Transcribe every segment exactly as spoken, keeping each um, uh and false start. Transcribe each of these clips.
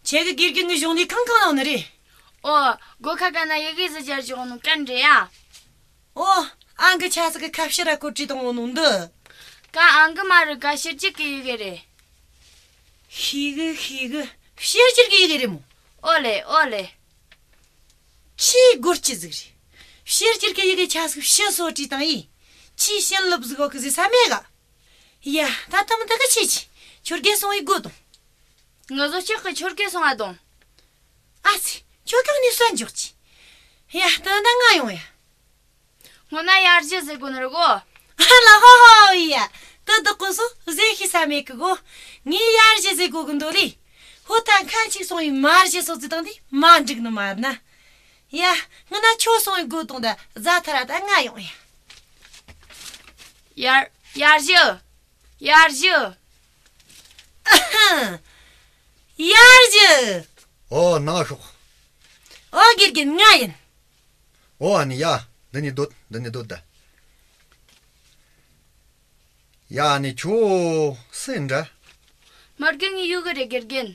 ཁྱེད་ཀྱི་དགེ་རྒན་གྱི་གཞུང་ལས་གང་གང་གནང་ནི་རེད། ཨོ། སྒོ་ཁ་ག་ན་ཡི་གེ་ཟིག་སྦྱར་བཞག་ནོ་གན་རེད་ཡ། ཨོ། ཨང་གི་ཆ་ཟིག་གི་ཁ་ཕྱིར་ར་བཀོད་བྲིས་བཏང་ནོ་འདི། གན་ཨང་གི་མ་རེད། གན་ཕྱི་རྒྱལ་གི་ཡི་གེ་རེད། ཤེས་གི་ཤེས་གི། ཕྱི་རྒྱལ་གི་ཡི་གེ་རེད་མོ། ཨོ་ལེ་ཨོ་ལེ། ཆེས་སྒོར་གྱི་ཟིག་རེད། ཕྱི་རྒྱལ་གི་ཡི་གེ་ཆ་ཟིག་ཕྱི་སོ་བྲིས་བཏང་ཡིན། ཆེས་བྱིན་རླབས་ཟིག་ཡོད་གི་ཟེར་ས་མེད་ག། ཡ། ད་ལྟ་མི་ད་གི་ཆེ་ཆེ། ཁྱོད་དགེ་སོང་ཡི་སྒོ་དང་། ང་ཚོ་ཅག་གི་ཁྱོད་དགེ་སོང་ཨ་དང་། ཨ་ཙི། ཁྱོད་གང་ནས་སོན་འཇོག་ཅི། ཡ། ད་ད་ང་ཡོང་ཡ། སྔོན་ན་ཡར་རྒྱས་ཟེར་གོ་ནི་རེད་གོ། ཨ་ལ་ཧོ་ཧོ་ཡ། ད་བདག་གོ་སོ་ཟེར་ཤི་ས་མེད་གི་གོ། ངས་ཡར་རྒྱས་ཟེར་གོ་གི་འདོད་ལི། ཧོ་ད་ཁ་ཅིག་སོང་ཡི་མར་རྒྱས་སོ་ཟེར་དང་དེ་མ་འགྲིག་ནི་མ་རེད་ན། ཡ། སྔོན་ན་ཁྱོད་སོང་ཡི་སྒོ་དང་ད་རྫ་ཐ་ར་ད་ང་ཡོང་ཡ། ཡར་ཡར་རྒྱས། ཡར་རྒྱས། ཡར་རྒྱས། ཨོ་ནང་ཤོག་ཨོ་དགེ་རྒན་ང་ཡིན། ཨོ་ཨ་ནི་ཡ། འདི་ནས་སྡོད། འདི་ནས་སྡོད་ད། ཡ་ཨ་ནི་ཁྱོད་སུ་ཡིན་འདྲ། མར་གི་ངའི་ཡུལ་གི་རེད་དགེ་རྒན།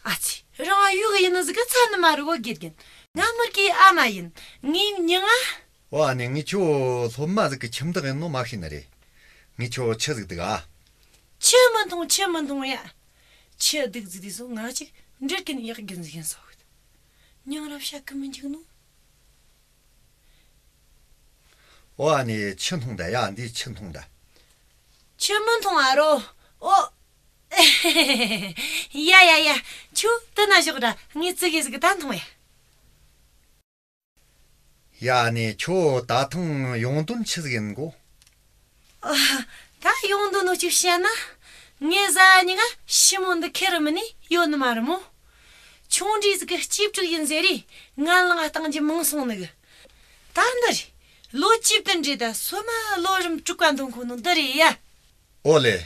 ཨ་ཙི། རང་ཡུལ་གི་ཡིན་ནི་ཟིག་གི་ཚ་ནི་མ་རུ་གོ་དགེ་རྒན། ང་མར་གི་ཨ་མ་ཡིན། ངའི་མྱིང་ང་། ཨོ་ཨ་ནི་ངས་ཁྱོད་སློབ་མ་ཟིག་གི་ཁྱིམ་བདག་ཡིན་ནོ་མ་ཤེས་ནི་རེད། ངས་ཁྱོད་ཆི་ཟིག་འདུག་ཨ། ཆི་མི་མཐོང་ཆི་མི་མཐོང་ཡ། ཆི་འདུག་ཟིག་དེ་སོ་ང་ཅིག་འདྲེར་གིན་ཡག་གིན་ཟིག་ཡིན་སོ་གི། མྱིང་རབ་བཤད་གི་མི་འཇུག་ནོ། ཨོ་ཨ་ནི་ཆི་མཐོང་ད་ཡ། འདི་ཆི་མཐོང་ད། ཆི་མི་མཐོང་ཨ་རོ། ཨོ། ཡ་ཡ་ཡ། ཁྱོད་དེ་ན་ཞོག་ར། ངས་ཙི་གེ་ཟིག་ད་མཐོང་ཡ། ཡ་ནི་ཁྱོད་ད་ཐེངས་ཡོང་དོན་ཆི་ཟིག་ཡིན་གོ། ཨ། ད་ཡོང་དོན་ནོ་ཅིག་བཤད་ན། ངས་ཟ་ནི་ང་ཞི་མོ་འདི་ཁེར་མི་ནི་ཡོད་ནི་མ་རེད་མོ། ཆུང་འདྲིས་ཟིག་གི་གཅིག་དྲུག་ཡིན་ཟེར་རི། ང་ལང་ཨ་བཏང་རྒྱུ་མང་སོང་ནི་གི། ད་འདི་རེད། ལོ་བཅུ་བདུན་རེད་ད་སོ་མ་ལོ་རིམ་དྲུག་པ་འདོན་ཁོ་ནོ་འདི་རེད་ཡ། ཨོ་ལེ།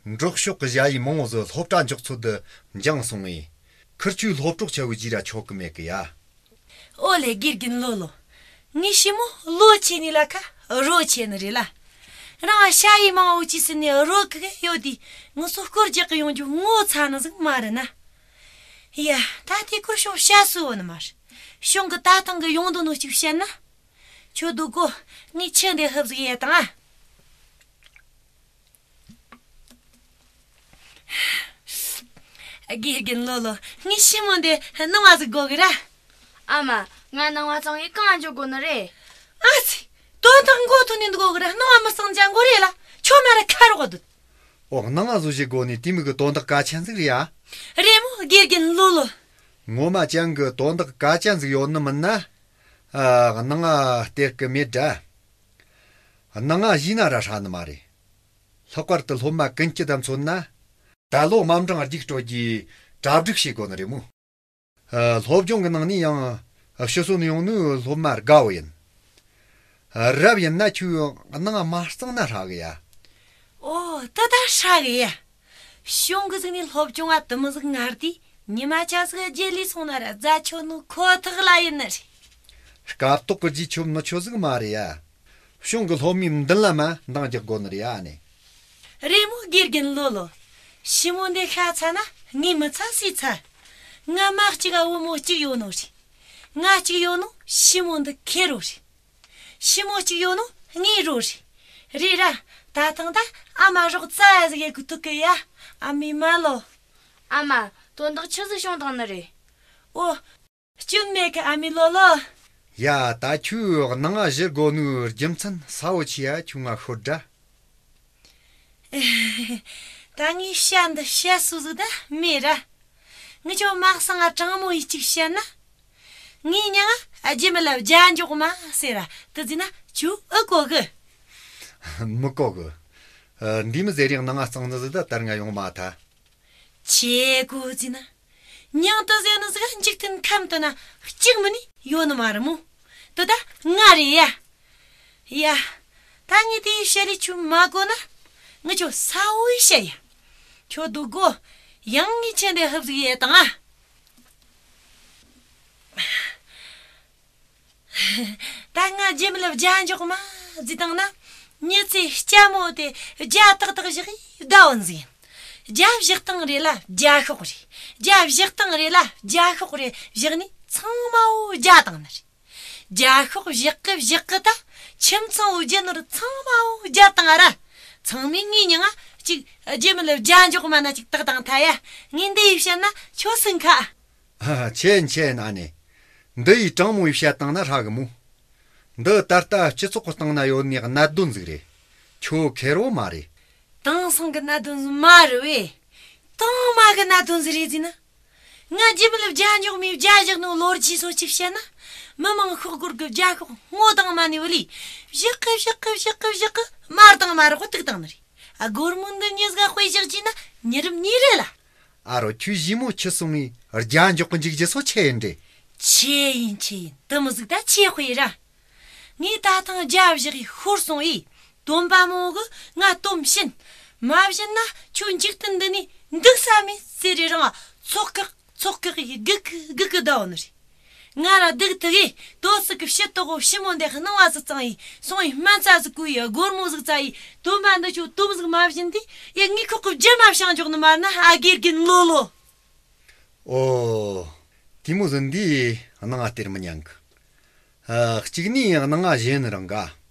འབྲོག་ཕྱོགས་ཀྱི་ཞ་ཡི་མང་བོ་ཟིག་སློབ་གྲྭ་འཇོག་ཚོད་དུ་འགྱངས་སོང་ངས། ཁིར་ཆུའི་སློབ་གྲོགས་ཆ་བོའི་རྗེས་ར་ཆོག་གི་མེད་གི་ཡ། ཨོ་ལེ་དགེ་རྒན་ལོ་ལོ། ངའི་ཞི་མོ་ལོ་ཆེ་ནི་ལ་ཁ་རོ་ཆེ་ནི་རེད་ལ། རང་ཞ་ཡི་མང་བོ་ཅི་སི་ནི་རོ་ཁི་གི་ཡོད་དི་ངུ་སོ་སྐོར་རྒྱག་གི་ཡོང་རྒྱུ་ངོ་ཚ་ནི་ཟིག་མ་རེད་ན། ཡ། ད་དེ་ཁོ་ཤོག་བཤད་སུ་བོ་ནི་མ་རེད། ཤོང་གི་ད་ཐང་གི་ཡོང་དོ་ནོ་ཅིག་བཤད་ན། ཁྱོད་དུ་གོ། ངས་ཆི་འདི་ཧབ་ཟིག་ཡེ་དང་ཨ། དགེ་རྒན་ལོ་ལོ། ངས་ཞི་མོ་འདི་སྣང་བ་ཟིག་དགོ་གི་ར། ཨ་མ། ང་སྣང་བ་ཙང་ཡི་གང་འཇོག་དགོ་ནི་རེད། ཨ་ཙི། དོན་དག་མགོ་ཐོན་ནས་འདུག་གི་ར་སྣང་བ་མི་གཙང་ཅང་མགོ་རེད་ལ། ཁྱོད་མ་ར་ཁ་རོག་འདུག་ཨོ་སྣང་བ་བཟོ་བྱེད་དགོ་ནི་དེ་མི་གི་དོན་དག་གལ་ཆེན་ཟིག་རེད་ཡ། རེད་མོ་དགེ་རྒན་ལོ་ལོ། ངོ་མ་ཅང་གི་དོན་དག་གལ་ཆེན་ཟིག་ཡོད་ནི་མིན་ན། ཨ། སྣང་བ་སྟེར་གི་མེད་དྲ། སྣང་བ་བཞིན་ན་ར་ཧྲ་ནི་མ་རེད། ལྷག་པར་དུ་སློབ་མ་ཀུན་སྐྱིད་དམ་མཚོན་ན། ད་ལོ་དམའ་འབྲིང་རྒྱུགས་སྤྲོད་རྒྱུའི་གྲ་སྒྲིག་བྱེད་དགོས་ནི་རེད་མོ། ཨ། སློབ་སྦྱོང་གི་ནང་ནས་ཡང་ཕྱི་སོན་ཡོང་ནོའི་སློབ་མ་དགའ་བོ་ཡིན། ཨ། རབ་ཡིན་ན་ཁྱོས་སྣང་མ་གཙང་ན་ཧྲ་གི་ཡ། ཨོ་ད་ད་ཧྲ་གི་ཡ། གཞུང་གི་ཟིག་ནས་སློབ་སྦྱོང་བ་དུ་མི་ཟིག་ངར་དུས་ཉི་མ་ཆ་ཟིག་རྗེས་ལུས་སོང་ན་ར་རྫ་ཆོད་ནོ་ཁོ་ཐག་ལ་ཡིན་ནི་རེད། སྐབས་ཐོག་གི་རྗེས་ཆོད་མི་ཆོད་ཟིག་མ་རེད་ཡ། གཞུང་གི་སློབ་མའི་མདུན་ལམ་མ་འདང་རྒྱག་དགོ་ནི་རེད་ཨ་ནི། རེད་མོ་དགེ་རྒན་ལོ་ལོ། ཞི་མོ་འདི་ཤ་ཚ་ན་ངའི་མི་ཚ་སུས་ཚ། ང་མ་གཅིག་ག་བུ་མོ་གཅིག་ཡོད་ནོ་རེད། ང་གཅིག་ཡོད་ནོ་ཞི་མོ་འདི་ཁེར་རོ་རེད། ཞི་མོ་གཅིག་ཡོད་ནོ་ངའི་རོ་རེད། རེད་ར། ད་ཐང་ད་ཨ་མ་རོགས་རྩ་ཡ་ཟིག་ཡེ་གི་ཐུག་གི་ཡ། ཨ་མའི་མ་ལོ། ཨ་མ། དོན་དག་ཆི་ཟིག་བྱུང་དང་ནི་རེད། ཨོ། སྐྱོན་མེད་གི་ཨ་མའི་ལོ་ལོ། ཡ་ད་ཁྱོས་སྣང་བ་ཞི་དགོ་ནོའི་རྒྱུ་མཚན་གསལ་བོ་ཆེ་ཡ་ཁྱོས་ང་ཤོད་དྲ། ད་ངས་བཤད་འདི་བཤད་སུ་ཟིག་ད་མེད་ར། ངི་ཆོ་མ་གསང་ང་དྲང་མོ་ཡིས་གཅིག་བཤད་ན། ངའི་མྱིང་ང་རྗེ་མི་ལ་བྱ་འཇོག་མ་ཟེར་ར་དུ་ཟིན་ན་ཁྱོས་ཨེ་གོ་གི། མི་གོ་གི། ཨ། འདི་མི་ཟེར་རིང་སྣང་ང་གཙང་ནི་ཟིག་ད་ལྟར་ང་ཡོང་མ་ཐལ། ཆེ་གོ་ཟིན་ན། མྱིང་དུ་ཟེར་ནི་ཟིག་འཇིག་རྟེན་ཁམས་དུ་ན་གཅིག་མིན་ནི་ཡོད་ནི་མ་རེད་མོ། དུ་ད་ང་རེད་ཡ། ཡ། ད་ངས་དེའི་བཤད་རེ་ཆུ་མ་གོ་ན། ངི་ཆོ་ས་འོ་ཡི་བཤད་ཡ། ཁྱོད་དུ་གོ། ཡང་ངས་ཆེན་དེ་ཧབ་ཟིག་ཡེ་དང་ཨ། ད་ང་རྗེ་མི་ལ་བྱ་འཇོག་མ་ཟིག་དང་ན། མྱི་ཚེ་སྐྱ་མོ་དེ་རྒྱ་ཏག་ཏག་བཞག་གི་ཟླ་བོ་ཟིག་ཡིན། རྒྱ་བཞག་སྟངས་རེ་ལ་རྒྱ་ཤོག་རེད། རྒྱ་བཞག་སྟངས་རེ་ལ་རྒྱ་ཤོག་རེ་བཞག་ནས་ཚང་མ་བོ་རྒྱ་བཏང་ནི་རེད། རྒྱ་ཤོག་བཞག་གི་བཞག་གི་ད་ཁྱིམ་ཚང་བོ་རྒྱུ་ནོར་ཚང་མ་བོ་རྒྱ་བཏང་ཨ་ར། ཚང་མས་ངའི་མྱིང་ང་ཅིག་རྒྱུ་མི་ལ་རྒྱ་འཇོག་མ་ན་ཅིག་བཏགས་བཏང་ཐལ་ཡ། ངས་འདི་ཡི་བཤད་ན་ཁྱོད་སུན་ཁ། ཨ། ཆེ་ཡིན་ཆེ་ཡིན། ཨ་ནེ། འདི་ཡི་དྲང་མོ་ཡི་བཤད་བཏང་ན་ཧྲ་གི་མོ། འདི་ད་ལྟ་སྤྱི་ཚོགས་གི་སྟེང་ན་ཡོད་ནི་གནད་དོན་ཟིག་རེད། ཁྱོད་ཁེར་བོ་མ་རེད། དེང་སང་གི་གནད་དོན་ཟིག་མ་རེད་བས། དང་མ་གི་གནད་དོན་ཟིག་རེད་ཟེར་ན། ང་རྒྱུ་མི་ལ་རྒྱ་འཇོག་མི་རྒྱ་བཞག་ནོ་ལོ་རྒྱུས་སོ་ཅིག་བཤད་ན། མི་མང་ཤོག་སྒོར་གི་རྒྱ་ཤོག་སྔོ་དང་མ་ནི་བུ་ལི། བཞག་གི་བཞག་གི་བཞག་གི་བཞག་གི་མར་དང་མ་རོགས་གཏུག་བཏང་ནི་རེད། ཨ། སྒོར་མོ་འདི་གཉིས་ཀ་དཔེ་བཞག་ཅིག་ན་མྱི་རབས་གཉིས་རེད་ལ། ཨ་རོ། ཁྱོད་ཞི་མོ་ཁྱི་སོང་ངས་རྒྱ་འཇོག་གི་འཇུག་རྒྱུ་སོ་ཆེ་ཡིན་འདྲེ། ཆེ་ཡིན་ཆེ་ཡིན། དུ་མི་ཟིག་ད་ཆེ་དཔེ་ར། ངས་ད་ཐང་རྒྱ་བཞག་གི་ཤོར་སོང་ཡིས། སྟོན་པ་མོ་གི་ང་སྟོན་བྱིན། མ་བྱིན་ན་ཁྱོད་འཇིག་རྟེན་འདི་ནས་འདུག་ས་མེད་ཟེར་རེ་རང་ཚོགས་ཀག་ཚོགས་ཀག་ཡི་སྒུག་གི་སྒུག་གི་བསྡད་ནི་རེད། ང་ར་སྡུག་ཐུག་གི་དོ་སི་གི་ཕྱི་ཏོག་གོ་ཕྱི་མོ་འདེགས་སྣང་བ་ཟི་གཙང་ཡི་སོང་ཡི་སྨན་རྩྭ་ཟིག་བསྐུས་ཡི་སྒོར་མོ་ཟིག་བཙལ་ཡི་སྟོན་པ་འདི་ཆོ་དུམ་ཟིག་མ་བྱིན་དུས་ཡི་ངའི་ཁོག་གི་རྒྱུ་མ་བྱང་འཇོག་ནི་མ་རེད་ན། ཨ། དགེ་རྒན་ལོ་ལོ། ཨོ། དེ་མོ་ཟིག་འདི་སྣང་ང་སྟེར་མི་ཉན་གི། ཨ། གཅིག་ནས་སྣང་ང་གཞན་རང་ག།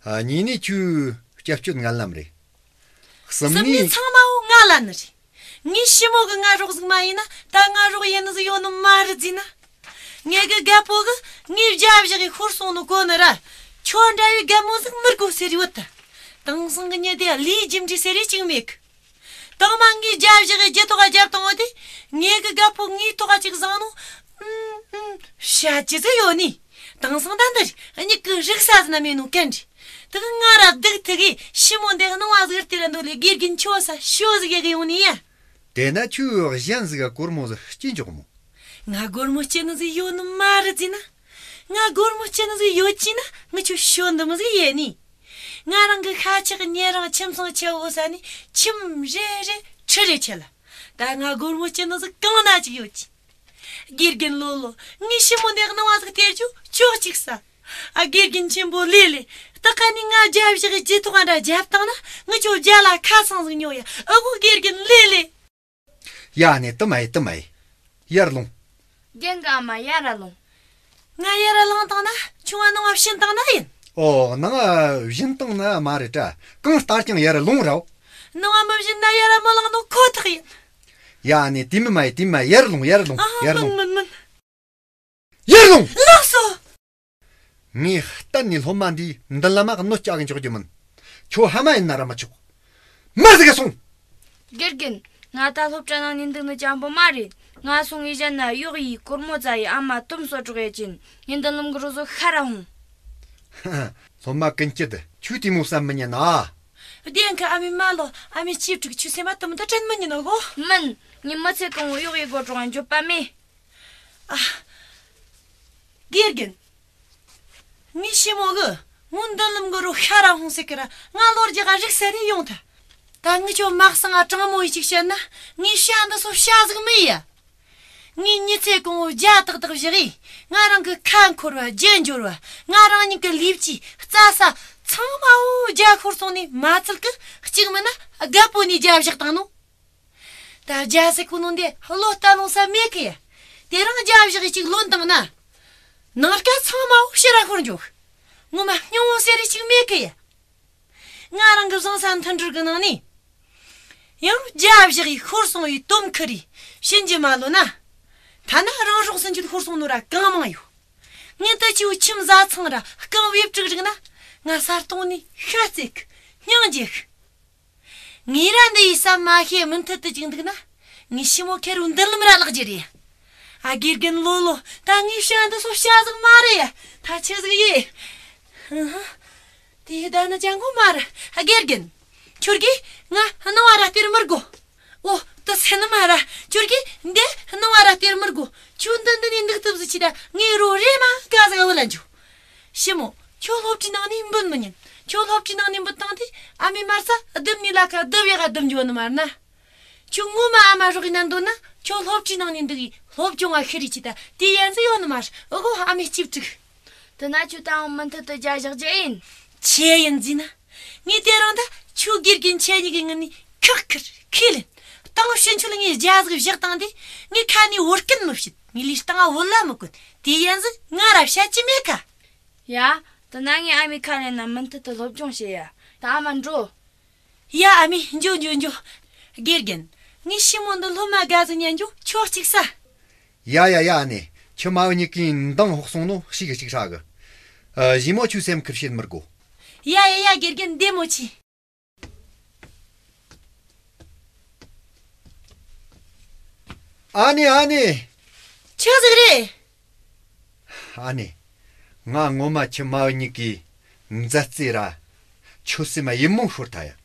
ཨ། གཉིས་ནས་ཁྱོའི་སྐྱབས་བཅོལ་ངན་ལམ་རེད། གསུམ་གསུམ་ནས་ནས་ཚང་མ་བོ་ང་ལ་ནི་རེད། ངའི་ཞི་མོ་གི་ང་རོགས་ཟིག་མ་ཡིན་ན་ད་ང་རོགས་ཡིན་ནི་ཟིག་ཡོད་ནི་མ་རེད་ཟེར་ན། ངེད་གི་རྒད་པོ་གི་ངའི་རྒྱ་བཞག་གི་ཤོར་སོང་ནོ་གོ་ནི་ར། ཁྱོད་འདྲ་བའི་རྒད་མོ་ཟིག་མི་དགོས་ཟེར་ཡོད་ད། དེང་སང་གི་མྱི་དེ་ལས་རྒྱུ་འབྲས་ཟེར་རེ་ཅིག་མེད་གི། དང་མ་ངའི་རྒྱ་བཞག་གི་རྒྱུ་ཐོག་ག་རྒྱབ་བཏང་བ་དེ། ངེད་གི་རྒད་པོ་ངའི་ཐོག་ག་ཅིག་བཟང་ནོ། ཨུམ་ཨུམ། བཤད་རྒྱུ་ཟིག་ཡོད་ནི། དེང་སང་ད་འདི་རེད། མྱིག་གི་རིག་ས་ཟིག་ན་མེད་ནོ་གན་རེད། དེ་གི་ང་ར་སྡུག་ཐུག་གི་ཞི་མོ་འདི་སྣང་བ་ཟིག་སྟེར་ར་འདོད་ལས་དགེ་རྒན་ཁྱོད་ས་ཤོ་ཟིག་ཡེ་གི་ཡོང་ནི་ཡ། དེ་ན་ཁྱོས་གཞན་ཟིག་ག་སྒོར་མོ་ཟིག་སྐྱེ་འཇོག་མོ། ང་སྒོར་མོ་སྐྱེ་ནི་ཟིག་ཡོད་ནི་མ་རེད་ཟེར་ན། ང་སྒོར་མོ་སྐྱེ་ནི་ཟིག་ཡོད་ཀྱི་ན་ངི་ཆོ་ཤོ་འདི་མོ་ཟིག་ཡེ་ནི། ང་རང་གི་ཤ་ཁྲག་ཉེ་རིང་ཁྱིམ་ཚང་ཆེ་བོ་ས་ནི་ཁྱིམ་རེ་རེ་ཁྲི་རེ་ཆེ་ལ། ད་ང་སྒོར་མོ་སྐྱེ་ནི་ཟིག་གང་ན་ཅིག་ཡོད་ཀྱི། དགེ་རྒན་ལོ་ལོ། ངའི་ཞི་མོ་འདི་སྣང་བ་ཟིག་སྟེར་རྒྱུ་ཅོག་ཅིག་ས། ཨ། དགེ་རྒན་ཆེན་པོ་ལེ་ལེ། ད་ག་ནི་ང་རྒྱ་བཞག་གི་རྒྱུ་ཐོག་འདྲ་རྒྱབ་བཏང་ན་ངི་ཆོ་རྒྱ་ལ་ཁ་ཚང་ཟིག་ཉོ་ཡ། ཨ་གོ་དགེ་རྒན་ལེ་ལེ། ཡ་ནི་དུ་མ་ཡི་དུ་མ་ཡི། ཡར་ལོངས། རྒན་གི་ཨ་མ་ཡར་ར་ལོངས། ང་ཡར་ར་ལངས་བཏང་ན་ཁྱོད་ང་ནང་ང་ཕྱིན་བཏང་ན་ཡིན། ཨོ། ནང་ང་བཞིན་བཏང་ན་མ་རེད་དྲ། གང་ལྟར་ཀྱང་ཡར་ར་ལོངས་ར། ནང་ང་མི་བཞིན་ན་ཡར་ར་མི་ལངས་ནོ་ཁོ་ཐག་ཡིན། ཡ་ནི་དེ་མི་མ་ཡི་དེ་མ་ཡི། ཡར་ལོངས། ཡར་ལོངས། ཨ། ཡར་ལོངས། མིན་མིན་མིན། ཡར་ལོངས། ལགས་སོ། ངས་གཏན་ནས་སློབ་མ་འདིའི་མདུན་ལམ་མ་གནོད་སྐྱེལ་གི་འཇོག་རྒྱུ་མིན། ཁྱོད་ཕ་མ་ཡིན་ན་ར་མི་ཆོག་མར་ཟིག་ག་སོང་། དགེ་རྒན། ང་ད་སློབ་གྲྭ་ནང་ནས་འདུག་ནི་ཅང་པོ་མ་རེད། ང་སོང་ངེ་གཞན་ན་གཡོག་ཡིས་སྒོར་མོ་བཙལ་ཡི་ཨ་མ་དུམ་གསོ་གྲོགས་ཡེ་ཅིན་ངའི་མདུན་ལམ་གི་རོ་བཟོ་ཤ་ར་ཧོང་། སློབ་མ་ཀུན་སྐྱིད། ཁྱོད་དེ་མོ་བསམ་མི་ཉན་ན། བདེན་གི་ཨ་མའི་མ་ལོ། ཨ་མའི་གཅེས་ཕྲུག་ཁྱོད་སེམས་མ་དུམ་དུ་དྲན་མི་ཉན་ནོ་གོ། མིན། ངའི་མི་ཚེ་གང་བོ་གཡོག་ཡི་སྒོ་གྲོང་འཇོག་པ་མེད། ཨ། དགེ་རྒན། ངའི་ཞི་མོ་གི་ངོ་མདུན་ལམ་གི་རོ་ཤ་ར་ཧོང་ཟེར་གི་ར་ང་ལོ་རྒྱག་ག་རིག་ས་རེ་ཡོང་ཐལ། ད་ངི་ཆོ་མ་གསང་ང་དྲང་མོ་ཡི་ཅིག་བཤད་ན་ངའི་བྱ་འདི་ཚོ་བྱ་ཟིག་མི་ཡ། ངའི་མྱི་ཚེ་གང་བོ་རྒྱ་ཏག་ཏག་བཞག་ཡི་ང་རང་གི་ཁ་འཁོར་བ་རྒྱུ་འབྱོར་བ་ང་རང་ཉིད་ཀྱི་ལུས་ཀྱི་རྩྭ་ས་ཚང་མ་བོ་རྒྱ་ཤོར་སོང་ནི་མ་ཚད་གི་གཅིག་མིན་ན་རྒད་པོ་ནས་རྒྱ་བཞག་བཏང་ནོ། ད་རྒྱ་སེ་ཁོ་ནོ་འདི་བློ་ལྟ་ལོང་ས་མེད་གི་ཡ། དེ་རང་རྒྱ་བཞག་གི་ཅིག་ལོན་བཏང་ན། ནངས་ཀ་ཚང་མ་བོ་ཕྱི་ར་ཤོར་འཇོག་ངོ་མ་སྙིང་བོ་ཟེར་རེ་ཅིག་མེད་གི་ཡ། ང་རང་གི་བཟང་ས་མཐུན་སྒྲིལ་གི་ནང་ནས། ཡང་རྒྱ་བཞག་གི་ཤོར་སོང་བའི་དོམ་ཁུ་རེ་ཕྱིན་གྱི་མ་ལོན་ན། ཐ་ན་རང་སྲོག་སུན་འཇུག་ཤོར་སོང་ནོ་ར་གང་མང་ཡོད། ངས་ད་ཅིའུ་ཁྱིམ་བཟའ་ཚང་ར་རྐང་བའི་དཀྲུག་རིག་ན་ང་ས་སྟོང་ནས་ཤ་བརྩེ་གི་སྙིང་རྗེ་གི། ངས་ར་འདི་ཡི་བསམ་མ་ཤེས་མུ་མཐུད་དུ་ཅིག་འདུག་ན། ངའི་ཞི་མོ་ཁེར་བོ་མདུན་ལམ་ར་ལག་རྒྱུ་རེད། ཨ། དགེ་རྒན་ལོ་ལོ། ད་ངའི་བྱ་འདི་ཚོ་བྱ་ཟིག་མ་རེད་ཡ། ད་ཆི་ཟིག་ཡིན། ཧུ་ཧུ། དེ་ཡི་ད་ནི་ཅང་གོ་མ་རེད། ཨ། དགེ་རྒན། ཁྱོད་ཀྱིས་ང་སྣང་བ་ར་སྟེར་མི་དགོ། ཨོ། དེ་སེ་ནི་མ་ར། ཁྱོད་ཀྱིས་འདི་སྣང་བ་ར་སྟེར་མི་དགོ། ཁྱོད་འདི་འདི་ནས་འདུག་ཐུབ་ཟིག་ཅི་ད་ངའི་རོ་རེ་མ་ཀ་ཟིག་བུ་ལ་འཇུ། ཞི་མོ། ཁྱོད་སློབ་གྲྭའི་ནང་ནས་འབུད་མི་ཉན། ཁྱོད་སློབ་གྲྭའི་ནང་ནས་འབུད་བཏང་དུས་ཨ་མའི་མར་ས་རྡུབ་ནས་ལ་ཁ་རྡུབ་ཡག་རྡུབ་འཇོག་ནི་མ་རེད་ན། ཁྱོད་ངོ་མ་ཨ་མ་རོགས་ཡིན་ན་འདོད་ན་ཁྱོད་སློབ་གྲྭའི་ནང་ནས་འདུག་གི་སློབ་སྦྱོང་ང་ཤི་རེ་ཅི་ད་དེ་ཡན་ཟི་ཡོད་ནི་མ་རེད། ཨོ་གོ་ཨ་མའི་གཅེས་ཕྲུག་དེ་ན་ཁྱོད་ད་འོང་མུ་མཐུད་དུ་རྒྱ་བཞག་རྒྱུ་ཡིན། ཆེ་ཡིན་ཟིན་ན། ངས་དེ་རིང་ད་ཁྱོད་དགེ་རྒན་ཆེ་གཉིས་ཀྱི་ངི་ནས་ཁག་ཁུར། ཁས་ལེན། དང་ཕྱིན་ཆོད་ངས་རྒྱ་ཟིག་བཞག་བཏང་དེ། ངས་ཁ་ནས་བོད་སྐད་མི་བཤད། ངས་ལས་སྟངས་བོད་ལྭ་མི་གོན། དེ་ཡན་ཟིག་ང་ར་བཤད་ཀྱི་མེད་ཁ། ཡ། དེ་ན་ངས་ཨ་མའི་ཁ་ལེན་ན་མུ་མཐུད་དུ་སློབ་སྦྱོང་བྱེད་ཡ། ད་ཨ་མ་འགྲོ། ཡ། ཨ་མའི་འགྱོ་འགྱོ་འགྱོ། དགེ་རྒན། ངས་ཞི་མོ་འདི་སློབ་མ་དགའ་ཟིག་ཉན་རྒྱུ་ཁྱོད་གཅིག་ས། ཡ་ཡ་ཡ། ཨ་ནེ། ཁྱི་མ་བུ་གཉིས་ཀའི་མདངས་ཕོག་སོང་ནོ་ཞིག་གཅིག་ཧྲ་གི། ཨ། ཞི་མོ་ཁྱོད་སེམས་ཁུར་བྱེད་མི་དགོ། ཡ་ཡ་ཡ། དགེ་རྒན་བདེ་མོ་ཆེ། ཨ་ནེ། ཨ་ནེ། ཆི་ཟིག་རེད། ཨ་ནེ། ང་ངོ་མ་ཁྱི་མ་བུ་གཉིས་ཀའི་མཛའ་བརྩེ་ར་ཆོད་སེམས་ཡིད་སྨོན་ཤོར་ཐལ་ཡ།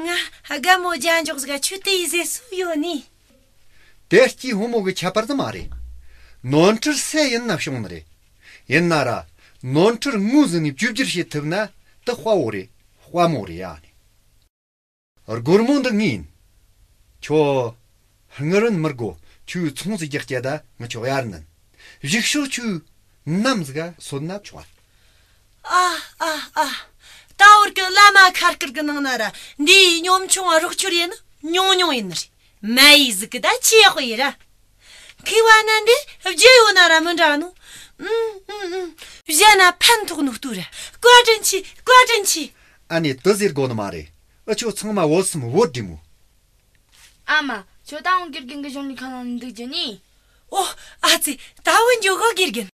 ང་དགའ་མོ་རྒྱ་འཇོག་ཟིག་ཆུ་དེ་ཡི་ཟེར་སུ་ཡོད་ནི། དེ་སྐྱིད་ཕོ་མོ་གི་ཁྱད་པར་ཟིག་མ་རེད། ནོར་འཁྲུལ་སུ་ཡིན་ན་བྱུང་ནི་རེད། ཡིན་ན་ར་ནོར་འཁྲུལ་ངོས་ཟིན་ནས་བཅོས་བསྒྱུར་བྱེད་ཐུབ་ན་དེ་དཔའ་བོ་རེད། དཔའ་མོ་རེད་ཡ། ཨ་ནེ། སྒོར་མོ་འདི་ངའི་ཡིན། ཁྱོད་དངུལ་རིན་མི་དགོ། ཁྱོའི་ཚོང་ཟིག་རྒྱག་སྐྱེ་ད་ངི་ཆོག་ཡར་ནན། གཞུག་ཕྱོགས་ཁྱོའི་ནམ་ཟིག་ག་སོད་ན་ཆོག་ཨ་ཨ་ཨ། ད་བོད་གི་བླ་མ་ཁ་སྐར་གི་ནང་ན་ར་འདིའི་གཉོམ་ཆུང་རོགས་སྐྱོར་ཡེ་ནི་ཉུང་ཉུང་ཡིན་ནི་རེད། མ་ཡི་ཟིག་གི་ད་ཆེ་ཡག་ཡེ་ར། མཁས་པ་ན་འདི་བརྗེད་ཡོད་ན་ར་མི་འདྲ་ནོ། ཨུམ་ཨུམ་ཨུམ། བཞག་ན་ཕན་ཐོགས་ནོ་ལྟོས་ར། བཀའ་དྲིན་ཆེ། བཀའ་དྲིན་ཆེ། ཨ་ནེ། དེ་ཟེར་དགོ་ནི་མ་རེད། ཨ་ཆོ་ཚང་མ་བོད་སེམས་བོད་འདྲེ་མོ། ཨ་མ། ཁྱོད་ད་འོང་དགེ་རྒན་གི་གཞུང་ལས་ཁང་ནང་ནས་འདུག་རྒྱུ་ནི། ཨོ། ཨ་ཙི། ད་འོང་འགྱོ་གོ་དགེ་རྒན།